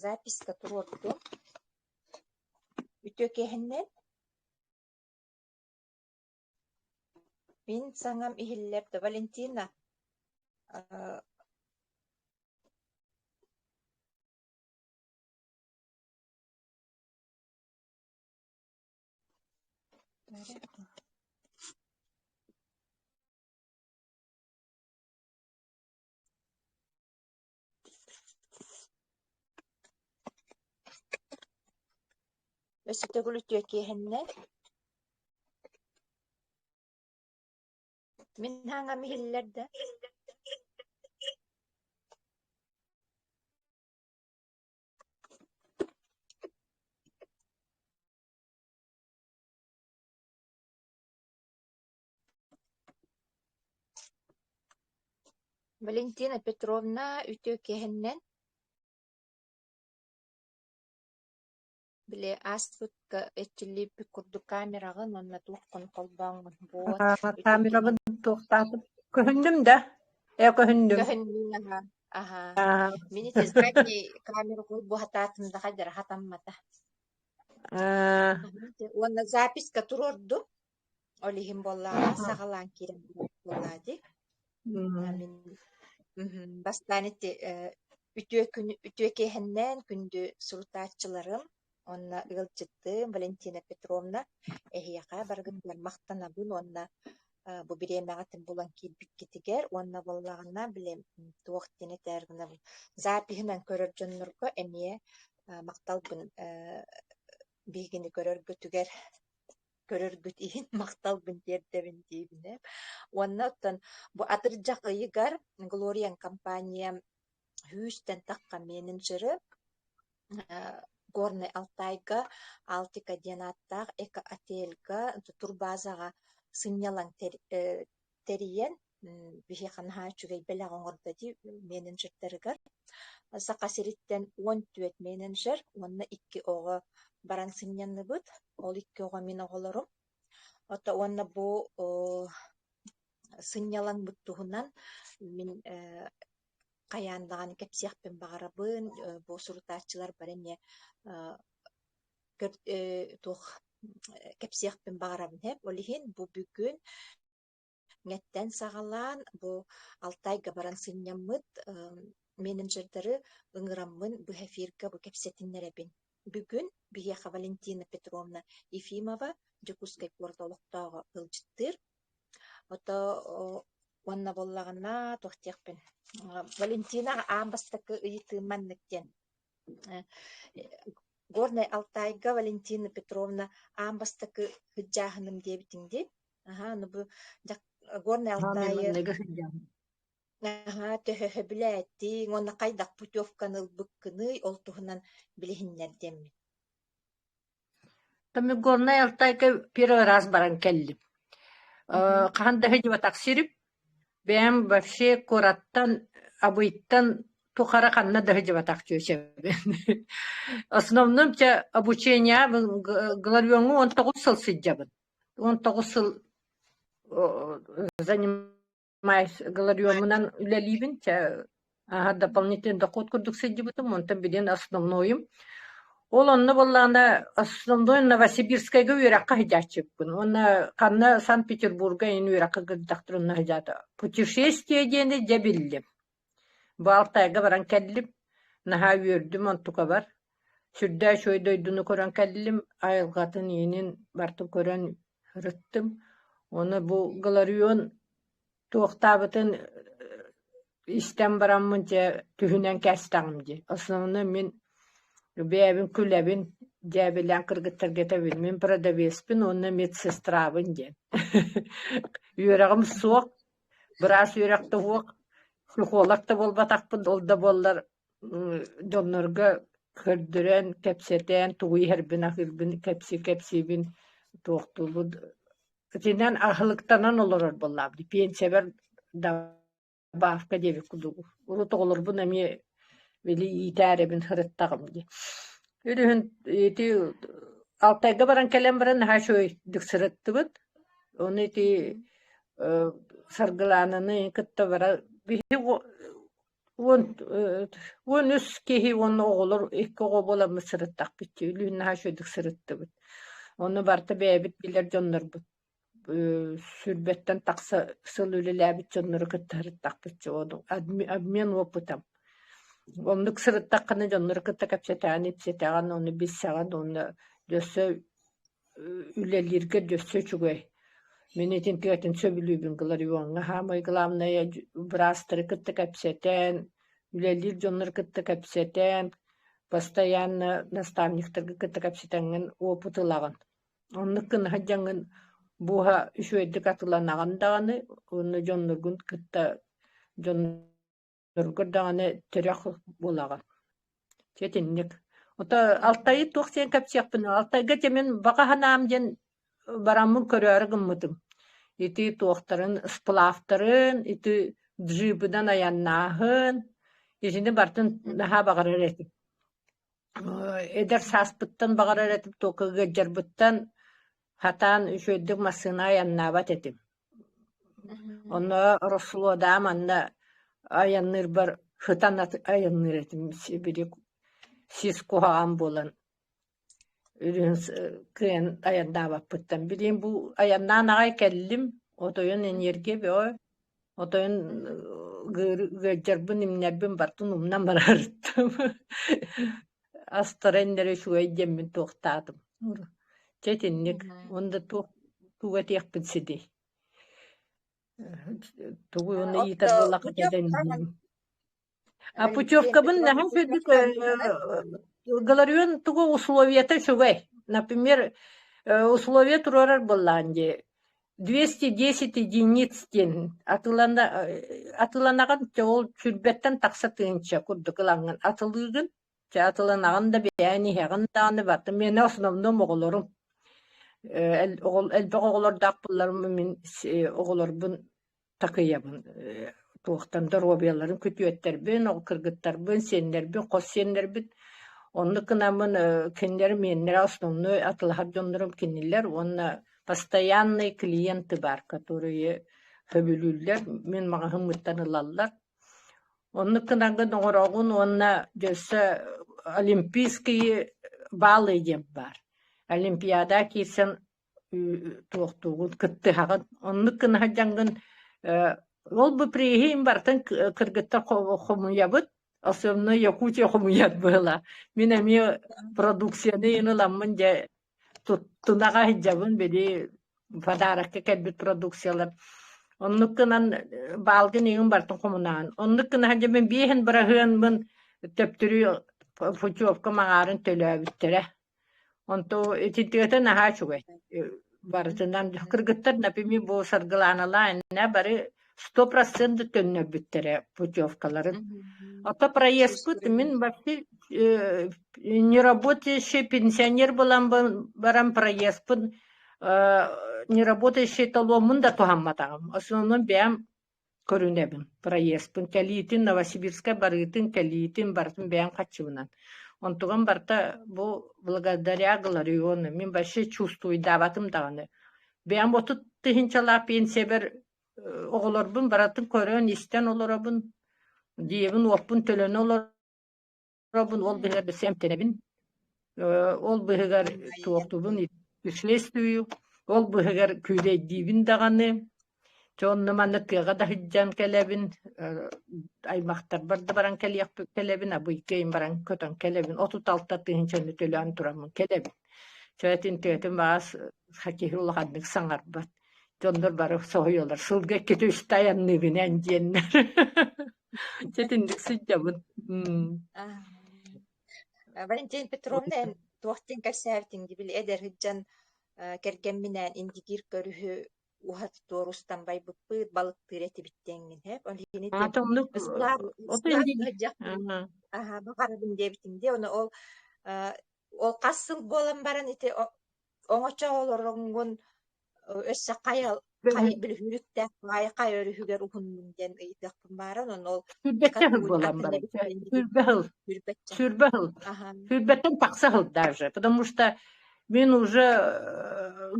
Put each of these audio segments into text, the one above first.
Записка туруордум. Үтүө киэһэннэн. Мин саҥам иһиллэр да Валентина Өссө төгүл үтүө киэһэннэн. Мин саҥам иһиллэр да? Валентина Петровна үтүө киэһэннэн. Били ааспыкка эрчиллибит курдук камераҕын уонна туоххун холбооҥҥун буот үтүө Камерабын киэһэннэн. туохтаатым? Көһүннүм да? Ээ көһүннүм. Көһүннүҥ аһаа, аһаа. Аа. Мин ити задний камера буһатаатым да хайдара хатаммата. Аа. Уонна записка туруордум. Ол иһин буоллаҕына саҕалаан киирэн буоллаа дии. Мин бастаан ити үтүө күн үтүө киэһэннээн күндү сурутааччыларым уонна ыалдьыттыым Валентина Петровна эһиэхэ барыгытыгар махтанабын уонна бу бириэмэҕитин булан киирбиккитигэр уонна буоллаҕына били туох диэн этээр гынабын запиһынан көрөр дьоннорго эмиэ махталбын биһигини көрөргүтүгэр көрөргүт иһин махталбын тиэрдэбин диибин ээ. Уонна оттон бу атырдьах ыйыгар Глориан компания сүүстэн тахха менеджеры Горнай Алтайга Алтика диэн ааттаах эко-отельга турбазаҕа сынньалаҥ тэрийэн биһиэхэ наһаа үчүгэй бэлэх оҥордо дии менеджердарыгар. Саха сириттэн 14 менеджер уонна икки оҕо баран сынньанныбыт. Ол икки оҕо мин оҕолорум. Ото уонна бу сынньалаҥмыт туһунан мин хайаан даҕаны кэпсиэхпин баҕарабын. Бу сурутааччылар бары эмиэ туох кэпсиэхпин баҕарабын. Ол иһин бу бүгүн Ҥэттэн саҕалаан бу Алтайга баран сынньаммыт менеджердары ыҥыраммын быһа эфиргэ бу кэпсэтиннэрэбин. Бүгүн биһиэхэ Валентина Петровна Ефимова Дьокуускай куорат олохтооҕо ыалдьыттыыр. Ото уонна буоллаҕына туох диэхпин Валентина аан бастакы ыйытыым маннык диэн Горнай Алтайга Валентина Петровна аан бастакы сыдьааһыным диэбитиҥ дии. Аһаа, ну бу Горнай Мин Алтайы манныгы сылдьабын. аһаа төһө сөбүлээтиҥ уонна хайдах путевканы ылбыккыный, ол туһунан билиһиннэр диэммин. Там Горнай Алтайга первый раз баран кэллим. Мгм. Хаһан да сылдьыбатах сирим. Бэйэм вообще куораттан, Абыйтан тухары ханна да сылдьыбатах чүөчэбин. Основном чэ обучение Главиоҥҥа 19 сыл сылдьабын. 19 сыл занимаюсь Главиомунан үлэлиибин. Чэ дополнительный доход курдук сылдьыбытым, онтон билигин основнойум. Ол онно буоллаҕына основной Новосибирскайга үөрэххэ сылдьааччыппын уонна ханна Санкт-Петербурга иһин үөрэххэ кырдьахтар онно сылдьаата. Путешествие диэни дьэ биллим. Бу Алтайга баран кэллим, наһаа үөрдүм онтукабар. Сүрдээх үчүгэй дойдуну көрөн кэллим, айылҕатын иинин барытын көрөн сырыттым. Уонна бу Гларион туохтаабытын истэн бараммын дьэ түһүнэн кээстэҕим дии. Основной мин бэйэбин күлэбин, дьээбэлээн кыргыттарга этэбин, мин продавецпин уонна медсестрабын диэн. Үөрэҕим суох, быраас үөрэх да суох, психолог да буолбатахпын, ол да буоллар дьоннорго көрдөрөн, кэпсэтэн, тугу иһэрбин-аһыырбын кэпсии-кэпсиибин, туохтуубун Итинэн аһылыктанан олорор буоллаҕым дии, пенсиябар добавка диэбит курдук. Урут оҕолорбун эмиэ били иитээрэбин сырыттаҕым дии. Үрүһүн ити Алтайга баран кэлэн баран наһаа үчүгэйдик сырыттыбыт. Ону ити Саргылаананы кытта бара биһи. 13 киһи уонна оҕолор икки оҕо буоламмыт сырыттахпыт дии, үлүһүн наһаа үчүгэйдик сырыттыбыт. Онно барыта бэйэбит билэр дьоннорбут сүүрбэттэн тахса сыл үлэлээбит дьоннору кытта сырыттахпыт дии, ону обмен опытом. Оннук сырыттаххына дьоннору кытта кэпсэтэҕин, ипсэтэҕин, ону билсэҕин уонна өссө үлэлииргэ өссө үчүгэй. Мин итин тыатын сөбүлүүбүн Глариоҥҥа саамай главное быраастары кытта кэпсэтэн, үлэлиир дьоннору кытта кэпсэтэн, постоянно наставниктаргы кытта кэпсэтэҥҥин опыт ылаҕын. Оннук гына сылдьаҥҥын буоһа үчүгэйдик атыланаҕын даҕаны уонна дьонноргун кытта дьонноргор даҕаны тирэх буолаҕын. Дьэ итинник. Ото Алтайы туох диэн кэпсиэхпин, Алтайга дьэ мин баҕа санаам диэн бараммын көрөөрү гыммытым. Ити туохтарын, сплавтарын, ити джибынан айаннааһын, итини барытын наһаа баҕарар этим. Эдэр сааспыттан баҕарар этим, туохха ыалдьарбыттан сатаан үчүгэйдик массыына айаннаабат этим. Онно Рослода манна айанныырбар сытан айанныыр этим били сис куһаҕан буолан үрүһүн кыайан айаннаабаппыттан. Билигин бу айаннаан аҕай кэллим, отойун энергия бөҕө, отойун ыалдьарбын, имнэрбин барытын умнан барарыттым. Астара иннэрэ үчүгэй диэммин туохтаатым. Чэ итинник уонна туох тугу этиэхпин ситий? Тугу уонна ыйытар Отто буоллахха путевка А путевкабын наһаа үчүгүйдүк Галарион тугу условията үчүгэй. Например, условия туруорар буоллаҕын дии. 210 единиц диэн атыылана атыыланаҕын дьэ ол сүүрбэттэн тахса тыһыынча курдук ылаҥҥын атылыыгын Чэ атыланаҕын да бэйэҥ иһэҕин даҕаны барытын миэнэ основном оҕолорум элбэх оҕолордоох буолларым мин оҕолорбун такыйабын туохтан доруобуйаларын күтүөттэрбин, кыргыттарбын, сиэннэрбин, хос сиэннэрбин оннук гынаммын кинилэр миэннэрэ основной атылаһар дьоннорум кинилэр уонна постоянные клиенты баар, которые сөбүлүүллэр, мин маҕаһыыммыттан ылаллар. Оннук гынаргын оҥороҕун уонна дьөссө олимпийские баллы диэн баар. Олимпиада киирсэн туохтуугун, кыттыһаҕын. Оннук гына сылдьаҥҥын ол бу прииһин барытын кыргыттар хомуйабыт, особенно Якутия хомуйар быһыылаах. Мин эмиэ продукцияны ыламмын дьэ туттунаҕа сылдьабын били подарокка кэлбит продукциялар. Оннук гынан баалгын иҥин барытын хомунаан. Оннук гына сылдьан мин биэһин быраһыанмын төптөрү путевка маҥаарын төлөөбүттэрэ. Онто итинтигэтэ наһаа үчүгэй. Барытынан кыргыттар например бу Саргылааналаа иннэ бары 100% төннөрбүттэрэ путевкаларын. Ото проездпыт мин вообще неработающий пенсионер буолан баран проездпын неработающий таломмун да туһамматаҕым. Основном бэйэм көрүнэбин проездпын кэлиитин Новосибирскай барыытын кэлиитин барытын бэйэм хаччыбынан онтугам барыта бу благодаря Галариону мин вообще чувствуйдаабатым даҕаны бэйэм 30 тыһыынчалаах пенсиябар оҕолорбун барытын көрөн-истэн олоробун дьиэбин уоппун төлөнө олоробун ол быһыгар өссө эмтэнэбин ол быһыгар туохтуубун путешествую ол быһыгар күүлэйдиибин даҕаны Чэ онно манна тыаҕа да сылдьан кэлэбин, аймахтарбар да баран кэлиэхпин кэлэбин, абыйга баран көтөн кэлэбин, 36 тыһыынчаны төлөөн тураммын кэлэбин. Чэ итинтигэтин баҕас киһи улаханнык саҥарбат. Дьоннор бары соһуйаллар, сылга иккитэ үстэ айанныыбын эн диэннэр. Чэ итинник сылдьабын. Валентина Петровна, эн туох диэн кэпсээбитиҥ дии били эдэр сылдьан кэргэмминээн Индигир көрүһү уһат-туор устан байбыппыт, балыктыыр этибит диэҥҥин һэп. Ол иһин ити Аата оннук сплав ото сплав инди ыһдьахпын аһа баҕарабын диэбитиҥ дии. Ону ол ол хас сыл буолан баран ити оҥочо олороҥҥун өссө хайа хайа бүлүһүрүктээх баайы хайа өрүһүгэр уһуннун диэн ыйытыахпын бааран ону ол Сүүрбэччэ сыл экотур буолан атын баран эбит диэн 20 сыл сүүрбэччэ 20 сыл аха сүүрбэттэн тахса сыл даже потому что мин уже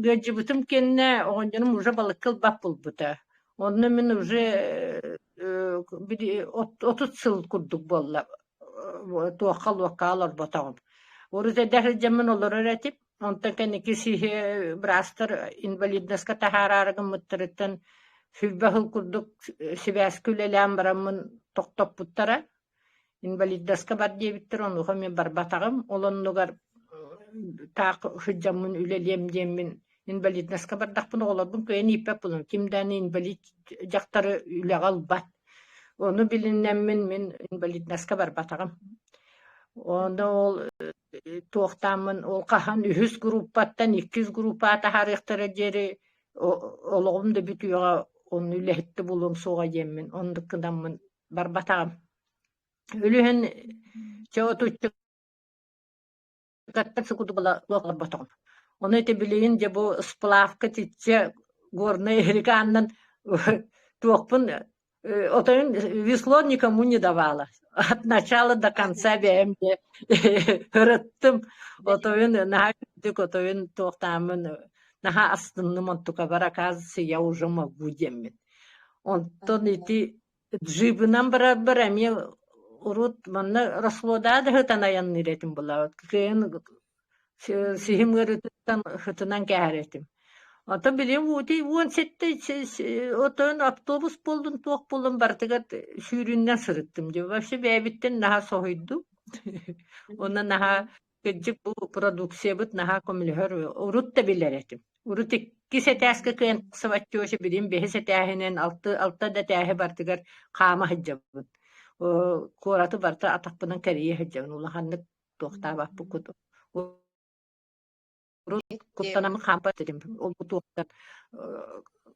ыалдьыбытым кэннэ оҕонньорум уже балыкка ылбат буолбута онно мин уже. 30 сыл курдук буолла туохха-луохха олорботоҕум. Урут эдэр сылдьаммын олорор этим. Онтон кэнники сиһи быраастар инвалидноска таһаараары гыммыттарыттан сүүрбэ сыл курдук сибээскэ үлэлээн бараммын тохтоппуттара. Инвалидноска бар диэбиттэр, онуоха мин барбатаҕым. Ол оннугар таах сылдьаммын үлэлиэм диэммин инвалидноска бардахпына оҕолорбун кыайан ииппэт буолуом. Ким даҕаны инвалид дьахтары үлэҕэ ылбат. Ону билиннэммин мин инвалидноска барбатаҕым. Ону ол туохтааммын ол хаһан үһүс группаттан иккис группаҕа таһаарыахтара диэри олоҕум да бүтүөҕэ онно үлэһит да буолуом суоҕа диэммин оннук гынаммын барбатаҕым. Үлүһүн чэ отучча олорботоҕум. Ону ити билигин дьэ бу сплавка итиччэ горнай река аннан туохпун отойун весло никому не давала. От начала до конца бэйэм дьэ ырыттым. Отойун наһаа үрдүк отойун туохтааммын наһаа астынным онтукабар оказывается я уже могу диэммин. Онтон ити Джибынан барарбар эмиэ урут манна Рослода да сытан айанныыр этим была. Кыайан сиһим ыарыытыттан сытынан кээһэр этим. Онтон билигин ути 17 отон автобус буоллун туох буоллун барытыгар сүүрүүннэн сырыттым дии. Вообще бэйэбиттэн наһаа соһуйдум. Уонна наһаа Кырдьык бу продукциябыт наһаа көмөлөһөр, урут да билэр этим. Урут иккис этээскэ кыайан тахсыбаччы билигин бэһис этээһинэн алты, алта да этээһи барытыгар хаама сылдьабын. Куораты барыта атахпынан кэрийэ сылдьабын, улаханнык туохтаабаппын куту. Урут куттанаммын хаампат этим. Ол туохтан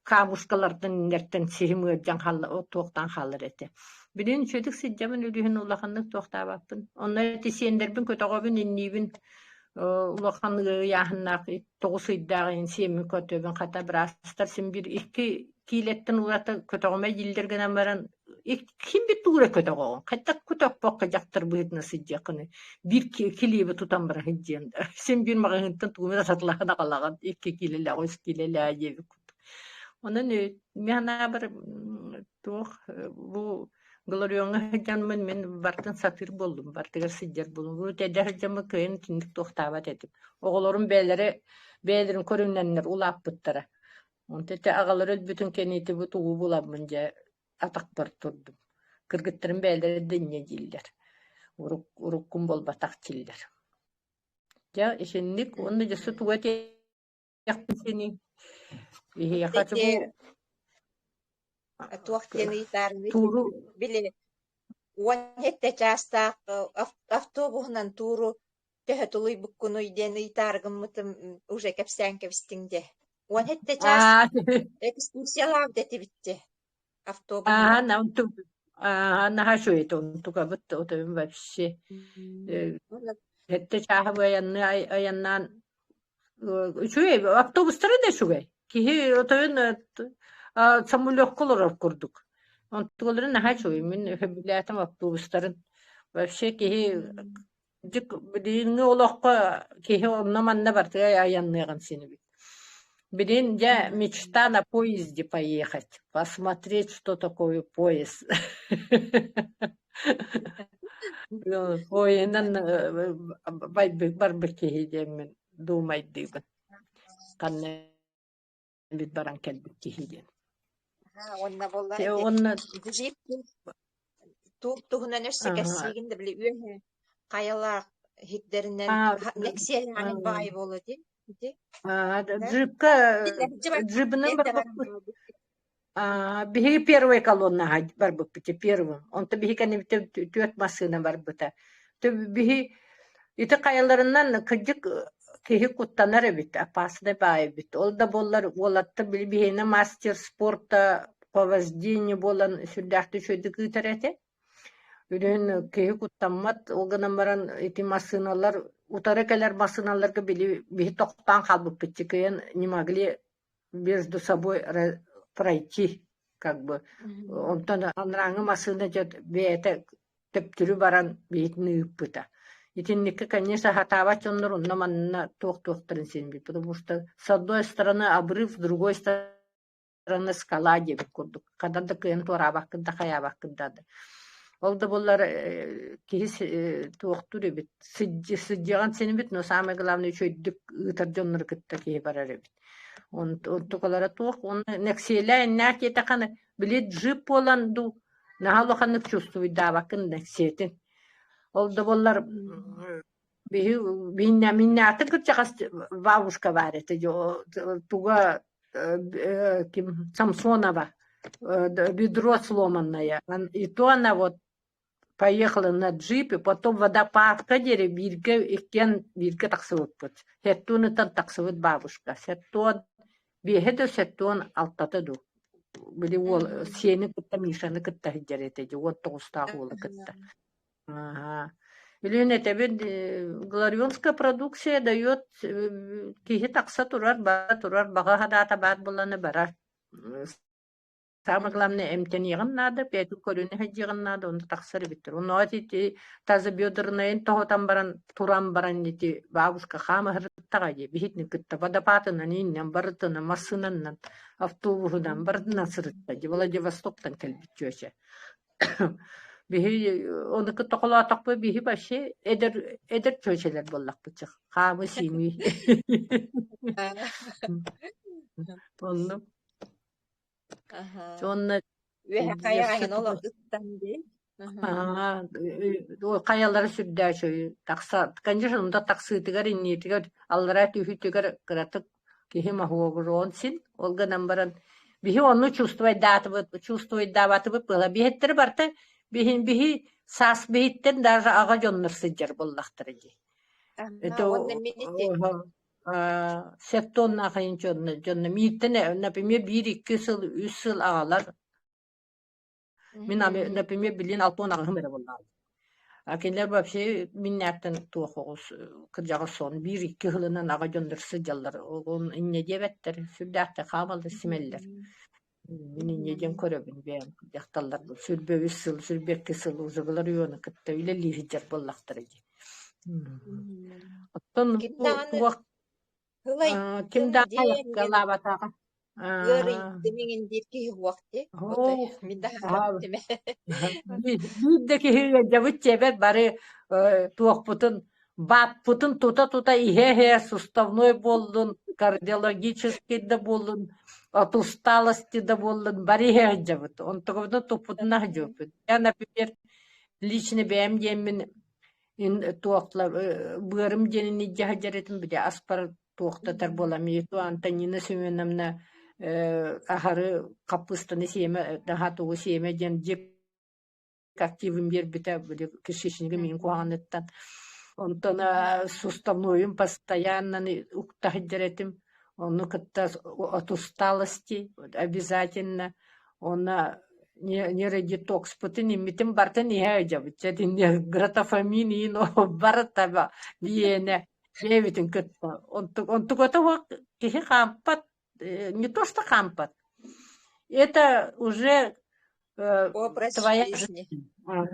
камушкалартан иннэртэн сиһим ыалдьан хаалла, туохтаан хаалар этэ. Билигин үчүгэйдик сылдьабын, үлүһүн улаханнык туохтаабаппын. Онно ити сиэннэрбин көтөҕөбүн, инниибин улахан ыйааһыннаах 9 ыйдаах иһин сиэммин көтөбүн. Хата быраастар син биир икки киилэттэн ураты көтөҕүмэ дииллэр гынан баран ким бит туура көтөҕөҕүн хайдах көтөхпөккө дьахтар быһыытынан сылдьыаххыный биир килиэби тутан баран сылдьыан да син биир маҕаһыынтан тугу эмэ сатылаһан аҕалаҕын икки киилэлээх үс киилэлээх диэбит курдук онон мин санаабар туох бу Глориоҥҥа сылдьаммын мин барытын сатыыр буоллум барытыгар сылдьар буоллум бу эдэр сылдьаммын кыайан итинник туохтаабат этим оҕолорум бэйэлэрэ бэйэлэрин көрүҥнэннэр улааппыттара онто ити аҕалара өлбүтүн кэнники бу тугу буламмын дьэ атахпар турдум. Кыргыттарым бэйэлэрэ да инньэ дииллэр. Урук, уруккум буолбатах дииллэр. Дьэ, итинник уонна дьэ тугу этиэхпин синий? Биһиэхэ Ити бу туох диэн ыйытаарыный? тууру Били 17 чаастаах автобуһунан тууру төһө тулуйбуккунуй диэн ыйытаары гыммытым уже кэпсээн кэбистиҥ дии. 17 чаас аа экскурсиялаабыт этибит дии. Аа, Автобуһунан. аа, наһаа үчүгэй онтукабыт отойум вообще сэттэ чааһы айанныы айаннаан үчүгэй автобустара да үчүгэй киһи отойун самолёкка олорор курдук онтугалара наһаа үчүгэй мин сөбүлээтим автобустарын вообще киһи Дьик билиҥҥи олоххо киһи онно-манна барытыгар айанныаҕын син эбит. Билигин дьэ мечта на поезде поехать, посмотреть, что такое поезд. Поеһынан байбыт барбыт киһи диэммин думайдыыбын. Ханна эбит баран кэлбит киһи диэн. Уонна буоллар Те ити уонна джип туох туһунан өссө кэпсиигин да били үөһэ хайалаах иһиттэринэн нэксиэлээҕин баҕайы буолуо дии ити да джипка джибынан барбыппыт Биһиги первай колоннаҕа барбыппыт первым. Онтон биһи кэннибиттэн түөрт массыына барбыта. Биһи ити хайаларынан кырдьык киһи куттанар эбит, опасный баай эбит. Ол да буоллар уолаттар били биһиэнэ мастер спорта по вождению буолан сүрдээхтик үчүгэйдик ыытар этэ. Үрүн киһи куттаммат, ол гынан баран ити массыыналар утары кэлэр массыыналарга били биһи тохтоон хаалбыппыт кыайан не могли между собой пройти как бы онтон анарааҥҥы массыына дьэ бэйэтэ төптөрү баран биһитин ыыппыта итинниккэ конечно сатаабат дьоннор онно манна туох туохтарын син потому что с одной стороны обрыв с другой стороны. Аны скала диэбит курдук, ханан да кыайан туораабаккын да хайаабаккын да. Ол да буоллар киһи туохтуур эбит, сылдьыаҕын син эбит, но самое главное үчүгэйдик ыытар дьоннору кытта киһи барар эбит. Онтукалара туох, уонна нэксиэлээ иннээх диэтэххинэ, били джип буолан дуу, наһаа улаханнык чувствуйдаабаккын нэксиэтин. Ол да буоллар биһи миннээтин кырдьаҕас бабушка баар этэ туга ким Самсонова бедро сломанное и то она вот поехала на джипе потом водопадка диэри бииргэ иккиэн бииргэ тахсыбыппыт сеттуунуттан тахсыбыт бабушка сеттуон биэһэ да сеттуон алтата дуу били уол сиэни кытта Мишаны кытта сылдьар этэ дии 19-таах уолу кытта. Ага. Билигин этэбин, Гларионская продукция дает киһи тахса турар, бара турар, баҕа санаата баар буоллаҕына барар. Самое главное эмтэниэҕин наада, бэйэтин көрүнэ сылдьыаҕын наада, онно тахсар эбиттэр. Онно ити тазобедреннайын тоһутан баран, туран баран ити бабушка хаама сырыттаҕа дии, биһитини кытта водопадынан, иннэн, барытынан, массыынанан, автобуһунан барытынан сырытта дии, Владивостоктан кэлбит чүөчэ. Биһи ону кытта холоотохпут биһи вообще эдэр эдэр чүөчэлэр буоллахпыт хаамыы-сиимии. Оннук. Уонна Үөһэ хайаҕа эҥин олох ыттан дии. Хайалара сүрдээх үчүгэй тахса конечно онто тахсыытыгар инниитигэр аллараа түһүүтүгэр кыратык киһи моһуогуруон син ол гынан баран биһи онну чувствуйдаатыбыт чувствуйдаабатыбыт буола биһиттэр барыта биһин биһи саас биһиттэн даже аҕа дьоннор сылдьар буоллахтара дии это Уонна мин ити сектоннаах дьонно дьонно мииртэн например биир-икки сыл үс сыл аҕалар. Мин например билин алтан аҕыһым эрэ буоллаҕым. А кинилэр вообще миннээттэн туох оҕус кырдьаҕас сон биир-икки сылынан аҕа дьоннор сылдьаллар. Ол инньэ диэбэттэр, сүрдээхтик хаамаллар, симэллэр. Мин инньэ диэн көрөбүн бэйэм дьахталлар сүрбэ үс сыл, сүрбэ икки сыл узугалар уйуону кытта үлэлии сылдьар буоллахтара дии. Оттон Ким бу даҕаны туох ким ылайдым да диэн айаккалаабатаҕа. ыарыйдым иҥин диир киһи уох дии. Отой Оо, мин да аһаабат Биир да киһи ыалдьабыт диэбэт бары туохпутун бааппытын тута-тута иһэ-иһэ суставной буоллун, кардиологический да буоллун, от усталости да буоллун бары иһэ сылдьабыт. Онтукабытын туппутуна сылдьыбыппыт. Я, например, лично бэйэм диэммин туохла быарым диэнин илдьэ сылдьар этим, били аспар туохтатар буолам. И то Антонина Семеновна аһары хаппыыстаны сиэмэ, наһаа тугу сиэмэ диэн дьиэ активын биэрбитэ, били кишечниги миин куһаҕаныттан. Онтон суставнойум постоянно укта сылдьар этим. Ону кытта от усталости обязательно. Уонна нейродетокспытын иммитин барытын иһэ сылдьабыт. Чэ, гратофамин иин барыта биэнэ бэйэбитин кытта. Онтуката киһи хаампат, не то что хаампат, это уже Образ твоя жизни.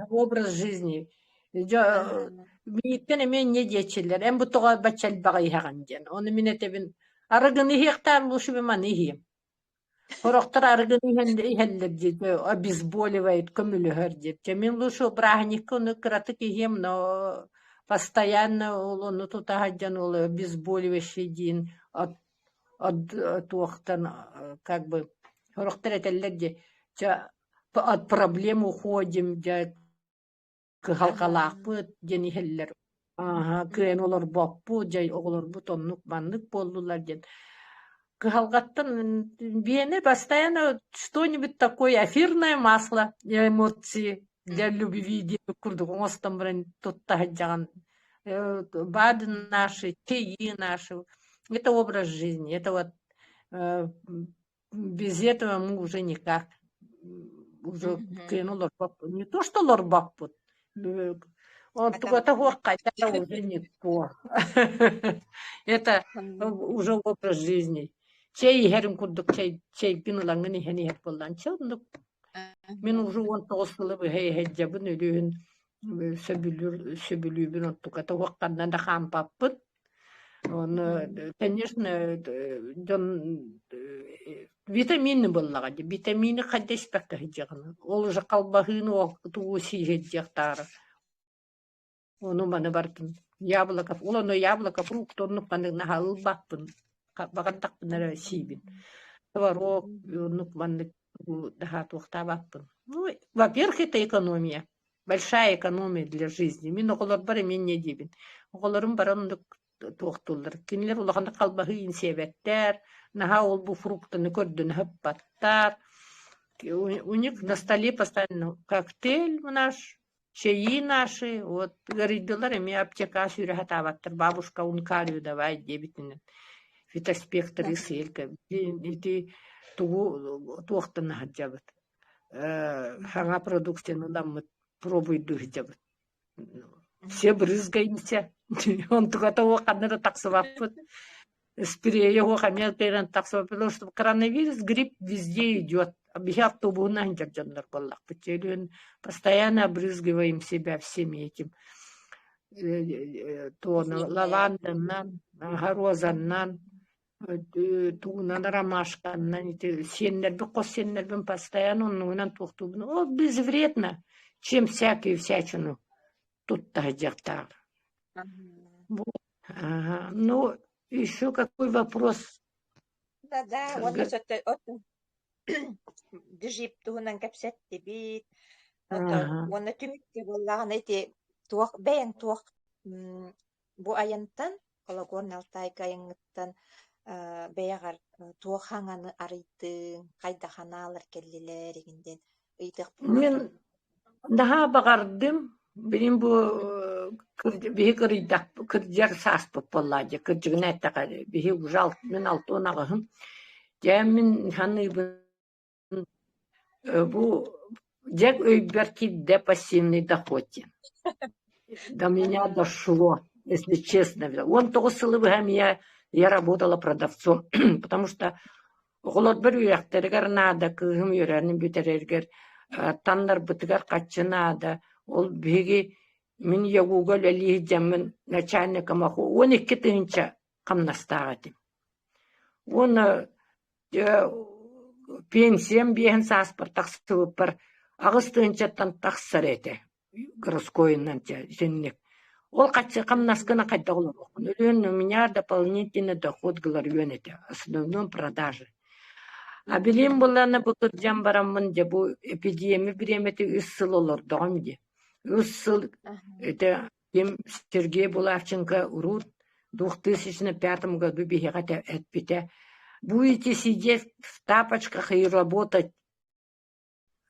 Образ жизни. Мииттэн эмиэ инньэ диэччилэр, эн бу тоҕо бачча элбэҕи иһэҕин диэн. Ону мин этэбин, арыгыны иһиэхтээх лучше бы маны иһиэм. Сорохтор арыгыны иһэллэр диир, обезболивает, көмөлөһөр диир. Чэ, мин лучше бырааһынньыкка ону кыратык иһиэм, но постоянно ол ону тута сылдьан ол обезболивающий диин от от туохтан как бы сорохтор этэллэр дии, чэ от проблем уходим, дьэ кыһалҕалаахпыт диэн иһэллэр. Ааһа, кыайан олорбоппут, дьэ оҕолорбут оннук маннык буоллулар диэн. Кыһалҕаттан биэни постоянно что-нибудь такое эфирное масло эмоции для любви диэн курдук оҥостон баран тутта сылдьаҕын. БАДы наши, чаи наши. Это образ жизни. Это вот без этого мы уже никак. Уже кыайан олорбоппут. Не то что олорбоппут, онтугата суох хайда уже никто. Это уже образ жизни. Чэй иһэрин курдук чэй чэйгин ылаҥҥын иһэн иһэр буоллаан чэ оннук. Мин уже 19 сылы быһа иһэлдьэбин өлүүһүн сөбүлүүр сөбүлүүбүн онтуката суох ханна да хаампаппыт. Ону, конечно, дьон Витамины буоллаҕа дии, витамины хайда испэккэ сылдьаҕын. Ол уже халбаһыыны ол тугу сии сылдьыахтаара. Ону маны бардым. Яблоко, ол ону яблоко, фрукт оннук маннык наһаа ылбаппын. Баҕардахпына эрэ сиибин. Творог, оннук маннык наһаа туохтаабаппын. Ну, во-первых, это экономия. Большая экономия для жизни. Мин оҕолорбор эмиэ инньэ диибин. Оҕолорум баран оннук туохтууллар. Кинилэр улаханнык халбаһыы иҥсиэбэттэр, наһаа ол-бу фруктаны көрдөнө сыппаттар. У них на столе постоянно коктейль наш, чэйии наши, вот ыарыйдылар эмиэ аптека сүүрэ сатаабаттар, бабушка ункарию давай диэбитинэн фитоспектры сыылка ити тугу туохтан сылдьабыт саҥа продукцияны ыламмыт пробуйдуу сылдьабыт. Все брызгаемся. Онтуката уох ханна да тахсыбаппыт. Спирее уох эмиэ кыайан тахсыбаппыт. Потому что коронавирус, грипп везде идет. Биһи автобуһунан сылдьар дьоннор буоллахпыт. Чөлүөн постоянно обрызгиваем себя всеми этим туону лаванданан, розаннан, тугунан ромашканнан ити сиэннэрбин хос сиэннэрбин постоянно оннугунан туохтуубун. Ол безвредно, чем всякую всячину тутта сылдьыахтаах. Вот. Ага. Ну, еще какой вопрос? Да-да, уонна сөттө Дежип туһунан кэпсэттибит. Ото Ага. уонна түмүккэ буоллаҕына ити туох бэйэҥ туох бу айантан Кологорн Алтайга айаҥҥыттан бэйэҕэр туох хаҥаны арыйдыҥ, хайдах анаалар кэллилэр игин диэн ыйытыахпын Мин баҕарабын. наһаа баҕардым. Билин бу биһи кырыйдах кырдьар сааспыт буоллаа дии, кырдьыгын эттэххэ биһи уже мин 68-ым. Дьэ мин саныыбын Бу дьэ өйбөр киирдэ пассивный доход диэн. До меня дошло, если честно. 19 сылы быһа эмиэ я работала продавцом, потому что оҕолорбор үөрэхтэригэр наада, кыыһым үөрэҕин бүтэрэригэр таннарбытыгар хаччы наада. Ол биһиги мин ЯГУга үлэлии сылдьаммын начальником 12 тыһыынча хамнастаах этим. Уонна пенсиям биэһин сааспар тахсыбыппар 8 тыһыынчаттан тахсар этэ городскойунан итинник. Ол хаччы хамнаскына хайдах олоруоххун? Өлүөн у меня дополнительный доход Гларион этэ, основном продажи. А билим буллана бу кырдьан бараммын дьэ бу эпидемия бириэмэтэ үс сыл олордоҕум дии. Үс сыл это ким Сергей Булавченко урут 2005 году биһиэхэ эппитэ будете сидеть в тапочках и работать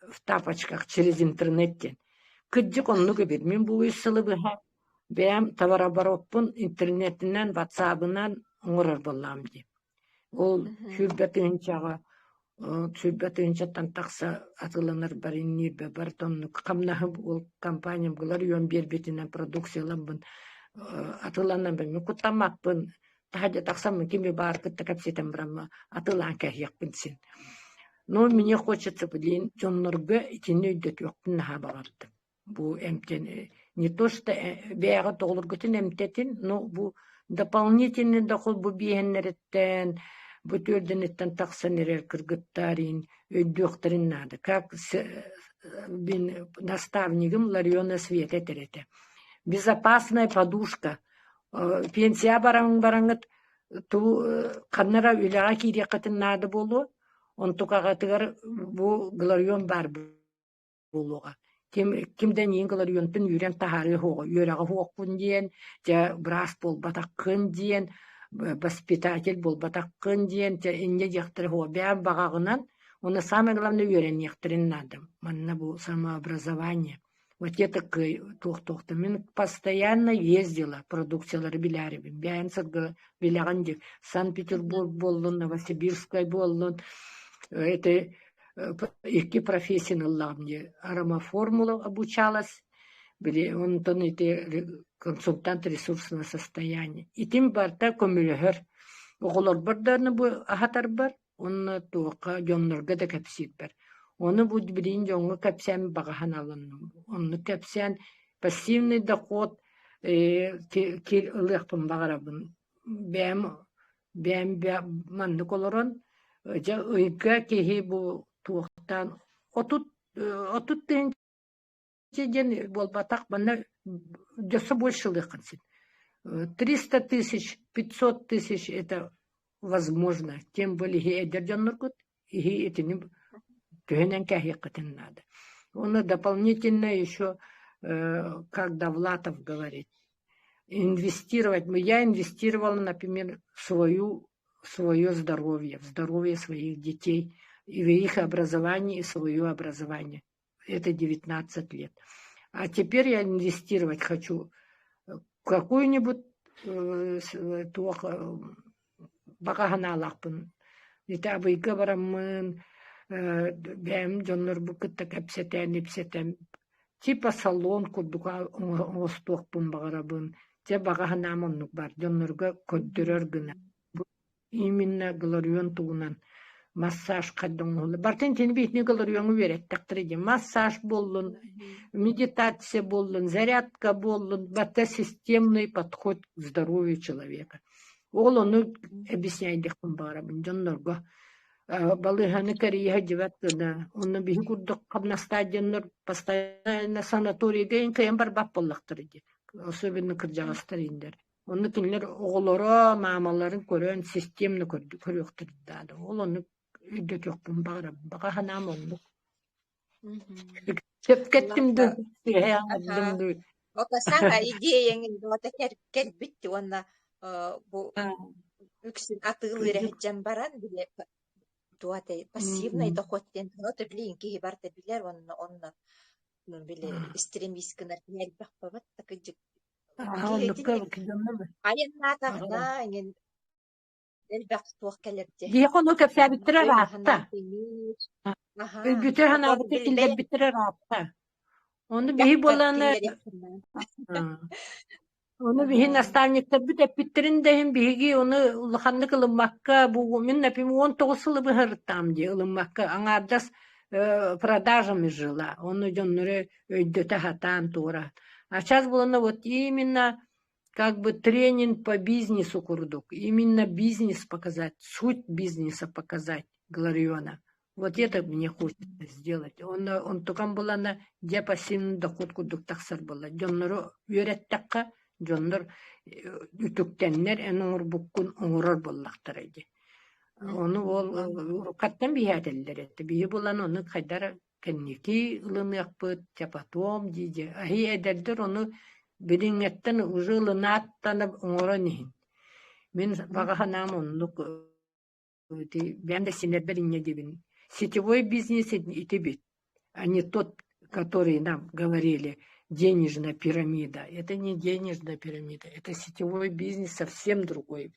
в тапочках через интернет диэн. Кырдьык оннук эбит. Мин бу үс сылы быһа бэйэм товарооборотпун интернетинэн, ватсабынан оҥорор буоллаҕым дии. Ол 20 тыһыынчаҕа 20 тыһыынчаттан тахса атыыланар баринниирбэ барыта оннук хамнаһым ол компаниям булар үөн биэрбитинэн продукцияламмын атыыланаммын мин куттаммаппын таһырдьа тахсаммын кими баар кытта кэпсэтэн бараммын атыылаан кэһиэхпин син. Но мне хочется блин дьоннорго итини өйдөтүөхпүн наһаа баҕардым. Бу эмтэн не то что бэйэҕит оҕолоргутун эмтэтин, но бу дополнительный доход бу биэһэннэриттэн, бу түөрдэниттэн тахсан эрэр кыргыттар иин өйдүөхтэрин наада. Как наставнигым Лариона Света этэр этэ. Безопасная подушка. Пенсия баран бараҥҥыт ту ханна эрэ үлэҕэ киириэххитин наада буолуо. Онтукаҕытыгар бу Гларион баар буолуоҕа. Ким, ким да эйигин Гларионтан үүрэн таһаарыа суоҕа. Үөрэҕэ суохпун диэн, дьэ быраас буолбатаххын диэн, воспитатель буолбатаххын диэн, дьэ инньэ диэхтэрэ суоҕа. Бэйэм баҕаҕынан уонна самое главное үөрэниэхтэрин наада. Манна бу самообразование. Вот я такой туох-туохта мин постоянно ездила продукциялары билээрибин. Бэйэм сыргы билэҕин дии. Санкт-Петербург буоллун, Новосибирскай буоллун, это икки профессияны ыллаҕым дии. Аромаформула обучалась, били онтон ити консультант ресурсного состояния. Итим барыта көмөлөһөр. Оҕолорбор даҕаны бу аһатарбар уонна туохха дьоннорго да кэпсиирбэр. Ону бу билигин дьоҥҥо кэпсээн баҕаһын алынным. Оннук кэпсээн пассивный доход ылыахпын баҕарабын. Бэйэм бэйэм маннык олорон Дьэ ыйга киһи бу туохтаан 30 тыһыынча диэн буолбатах, манна өссө больше ылыаххын син. 300 тысяч, 500 тысяч это возможно. Тем более иһи эдэр дьонноргут иһи итини төһөнөн кээһиэххитин наада. Уонна дополнительно еще, как Довлатов говорит, инвестировать. Я инвестировала, например, свое здоровье, в здоровье своих детей, и в их образование, и свое образование. Это 19 лет. А теперь я инвестировать хочу в какую-нибудь туох баҕа санаалаахпын. Ити Абыйга бараммын, бэйэм дьоннорбун кытта кэпсэтэн, ипсэтэн, типа салон курдук оҥостуохпун баҕарабын. Дьэ баҕа санаам оннук баар, дьоннорго көрдөрөр гына. Именно Глорион тугунан массаж хайда оҥоһуллар. Барытын итини биһини Глориоҥҥа үөрэттэхтэрэ дии. Массаж буоллун, медитация буоллун, зарядка буоллун, барыта системный подход к здоровью человека. Ол ону объясняйдыахпын баҕарабын дьоннорго. Балыыһаны кэрийэ сылдьыбат гына, онно биһи курдук хамнастаах дьоннор постоянно санаторийга кыайан барбат буоллахтара дии. Особенно кырдьаҕастар иһиннэр. Онно кинилэр оҕолоро, маамаларын көрөн системно көрүөхтэрин наада. Ол оннук өйдөтүөхпүн баҕарабын. Баҕа санаам оннук. Сөпкө эттим дуу, сыыһа оҥордум дуу? Ото саҥа идеяҥ ото кэлбит уонна бу үксүн атыылыыр Кырдьык. эһэдьэн баран били туох пассивный доход диэн ото билигин киһи барыта билэр уонна онно били стремись гынар киһи элбэх бабат кырдьык Аа, киһи оннукка итинник айаннаатаҕына эҥин элбэх туох кэлэр дии. Биһиэхэ ону кэпсээбиттэрэ Өй ыраатта. санаан кэҥиир. Аһаа, отон Өйбүтэ-санаабыта били бэйэҥ киллэрбиттэрэ ыраатта. Ону биһи дьахтар буоллаҕына киллэриэххин наада. Ону биһи Аһаа. наставниктарбыт эппиттэрин да иһин биһиги ону улаханнык ылыммакка, бу мин например 19 сылы быһарыттаҕым дии ылыммакка, аҥаардас продажами жила, ону дьоннору өйдөтө сатаан туора. А сейчас булана вот именно как бы тренинг по бизнесу курдук, именно бизнес показать, суть бизнеса показать Глариона. Вот это мне хочется сделать. Онно онтукам булана дьэ пассивный доход курдук тахсар буолла. Дьоннору үөрэттэххэ, дьоннор үтүктэннэр эн оҥорбуккун оҥорор буоллахтара дии. Ону ол уруккаттан биһээтэллэр этэ. Биһи булан ону хайдар кэнники ылыныахпыт, дьэ потом дии дии. Аһыы эдэрдэр ону билиҥҥэттэн уже ылынааттана оҥорон иһин. Мин баҕа санаам оннук Ити бэйэм да синэрбэр инньэ диибин. Сетевой бизнес ити бит, а не тот, который нам говорили, денежная пирамида. Это не денежная пирамида, это сетевой бизнес совсем другой.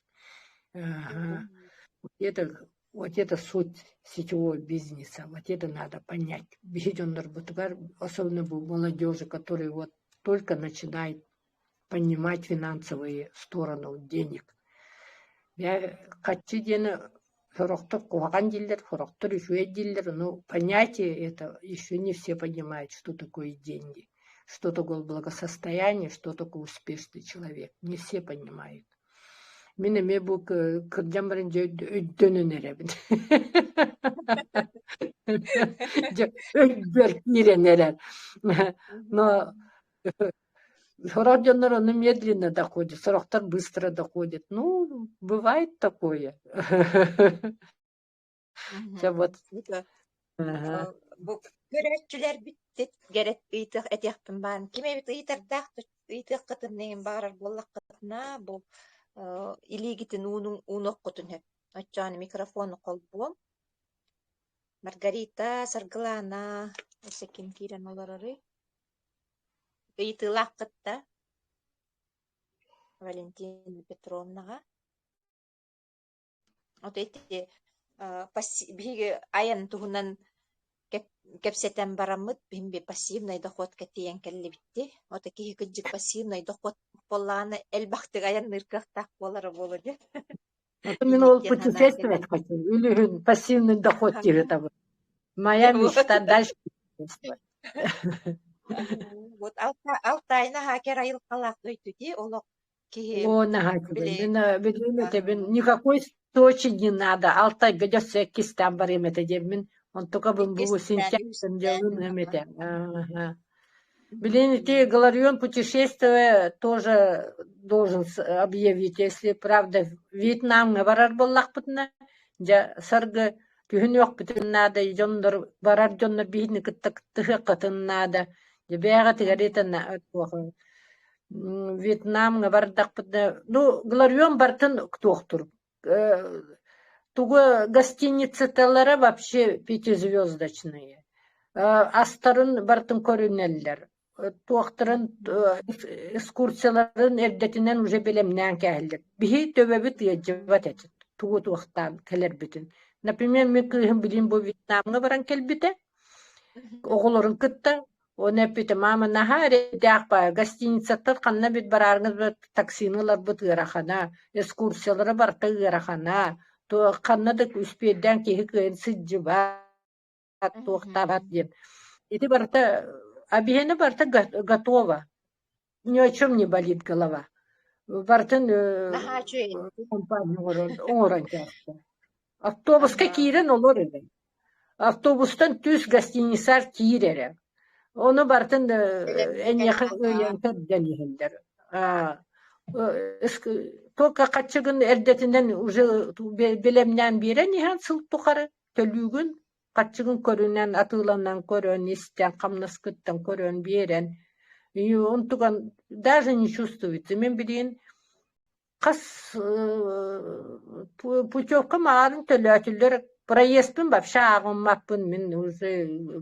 Ага. Вот это суть сетевого бизнеса, вот это надо понять. Биһи дьоннорбутугар, особенно молодежи, которые вот только начинает понимать финансовые сторону денег. Хаччы диэни сорохтор куһаҕан дииллэр, сорохтор үчүгэй дииллэр, но понятие это еще не все понимают, что такое деньги, что такое благосостояние, что такое успешный человек. Не все понимают. Мин эмиэ бу кырдьан баран дьэ өйдөнөн эрэбин. Дьэ өйбөр киирэн эрэр. Но Сорох дьоннор ону медленно доходит, сорохтор быстро доходит. Ну, бывает такое. Чэ вот. Ага. Бу көрөөччүлэрбит гэрэт ыйытыах этиэхпин баан ким эбит ыйытардаах ыйытыаххытын иһин баҕарар буоллаххытына бу илиигитин уунуоххутун сөп. Оччоон микрофону холбуом. Маргарита, Саргылаана, өссө ким киирэн олороруй? Ыйытыылаах кытта Валентина Петровнаҕа Вот ити биһиги айан туһунан кэпсэтэн бараммыт биһиги пассивный доходка тиийэн кэллибит Вот киһи кырдьык пассивный доход буоллаҕына элбэхтик айанныыр кыахтаах буолара буолуо дии. Это мин ол путешествовать хочу. Или пассивный доход диэри табы. Моя мечта дальше путешествовать. Вот Алтайна хакер айылҕалаах дойду дии олох. Киһи О, наһаа үчүгэй. били Мин билигин аһа этэбин, никакой Сочи не надо, Алтайга дьөссө иккистээн барыам этэ диэммин, онтукабын бу иккистээн, сентябрь үһүстээн дьылын аха. этэ. Ага. Блин, ити Галарион путешествие тоже должен объявить, если правда Вьетнамҥа барар буоллахпытына, дьэ саргы түһүнүөхпүтүн наада, дьоннор барар дьоннор биһини кытта кыттыһыаххытын наада. Дьэ бэйэҕитигэр итиннэ туох Вьетнамҥа бардахпытына, ну, Гларион бартын туохтур тугу гостиницалара вообще пятизвездочные. Астарын бартын көрүнэллэр. Туохтарын экскурсияларын эрдэтинэн уже бэлэмнээн кээһэллэр. Биһи төбөбүт ыалдьыбат этит, тугу туохтаан кэлэрбитин. Например, мин кыыһым билин бу Вьетнамҥа баран кэлбитэ. Оҕолорун кытта Ону эппитим, маама наһаа эрэйдээх баа, гостиницаттан ханна эбит бараарыҥыз таксины ыларбыт ыарахана, экскурсиялара барыта ыарахана, ханна да үспүөйдээн киһи кыайан сылдьыбат, туохтаабат диэн. Ити барыта, объявление барыта готово, ни о чем не болит голова. Барытын Наһаа үчүгэй. компания оҥорон оҥорон кээстэ. Автобуска Аһаа. киирэн олор этэ. Автобустан түс гостиницар киир эрэ. Ону барытын эйиэхэ ыйан көрдөн иһэллэр. Только хаччыгын эрдэтинэн уже бэлэмнээн биэрэн иһэн сыл тухары төлүүгүн, хаччыгын көрүнэн, атыыланан көрөн, истэн, хамнаскыттан көрөн биэрэн. И онтуган даже не чувствуется. Мин билигин Хас путевка маҕарын төлөөтүлэр, проездпын вообще ааҕыммаппын, мин уже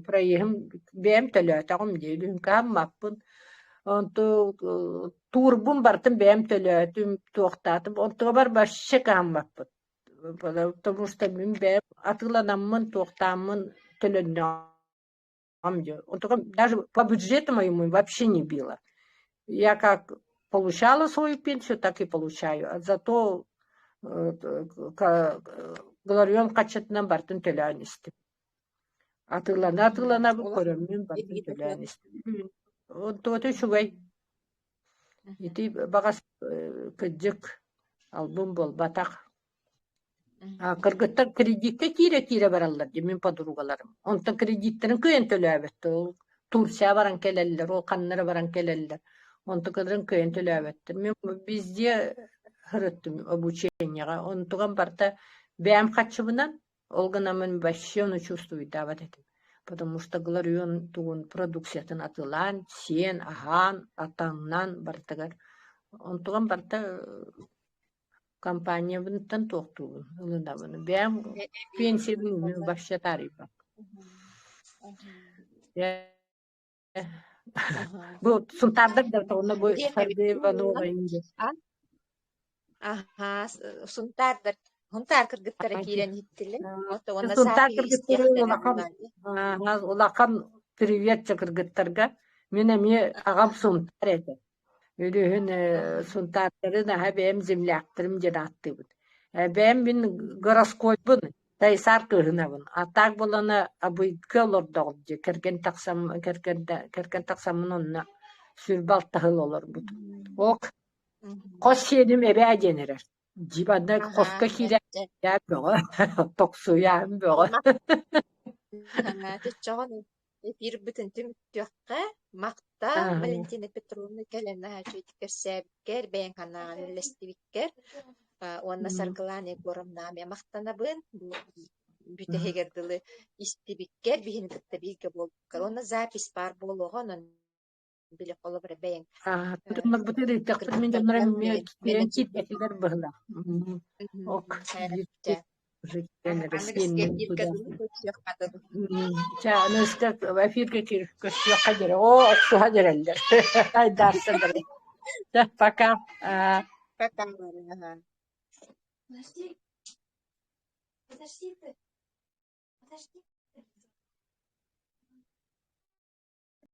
проеһым бэйэм төлөөтөҕүм дии, лүҥкааммаппын. Онту туурбун барытын бэйэм төлөөтүм, туохтаатым, онтугабар вообще кыһаммаппын. Потому что мин бэйэм атыыланаммын, туохтааммын төлөннөҕүм. Он только даже по бюджету моему вообще не било. Я как получала свою пенсию, так и получаю. А зато Гларион хаччатынан бартын төлөөн истим. Атыылана атыыланабын көрөммүн бартын төлөөн истим. Онтуота үчүгэй. Ити баҕас кырдьык албын буолбатах. Кыргыттар кредиккэ киирэ-киирэ бараллар дии мин подругаларым. Онтон кредиттэрин кыайан төлөөбөттөр. Ол Турция баран кэлэллэр, ол ханна эрэ баран кэлэллэр. Онтукаларын кыайан төлөөбөттөр. Мин везде сырыттым обучениеҕа. Онтугам барыта бэйэм харчыбынан, ол гынан вообще ону чувствуйдаабат этим. Потому что Гларион тугун продукциятын атыылаан, сиэн, аһаан, атаҥнаан барытыгар. Онтугам барыта Компаниябыттан туохтуубун, ылынабын. Бэйэм пенсиябын вообще таарыйбат. Бу Сунтаардар да тоҕуна бу Саргы Иванова Аһаа, Сунтаардар Сунтаар кыргыттара киирэн иһиттилэр. Уонна Сунтаар запиһы кыргыттары истиэхтэрэ улахан улахан привет кыргыттарга. Мин эмиэ аҕам Сунтаар этэ. Өрүһүн Сунтаардары наһаа бэйэм земляктарым диэн ааттыыбыт. Бэйэм мин гороскоппун Тайсаар кыыһынабын. А так буолана Абыйга олордоҕум дии кэргэн тахсам кэргэн кэргэн тахсаммын онно сүүрбэ алта сыл олорбутум. Ок хос сиэним эбээ диэн эрэр. Дьиибанна хоско киирэн бөҕө, токсуйаан бөҕө. Төччөҕөн Эфирбытын түмүктүөххэ, махтал Валентина Петровна кэлэн наһаа үчүгэйдик кэпсээбиккэр, бэйэҥ санааҕын үллэстибиккэр уонна Саргылаана Егоровна эмиэ махтанабын бу бүтэһигэр дылы истибиккэр, биһини кытта бииргэ буолбуккар уонна запись баар буолуоҕа онон били холобура бэйэҥ Дьоннорбутун ыытыахпыт мин дьоннорум кыргыттаргар эмиэ киирэн киирбэтилэр быһыылаах. Ок Аныгыскы эфиргэ дылы көрсүөххэ дылы. Чэ, аныгыскы эфиргэ көрсүөххэ диэри. Оо, охсуһан эрэллэр. Айдаарсан эрэллэр. Чэ, пока. Пока, Варя. Подожди. Подожди ты. Подожди.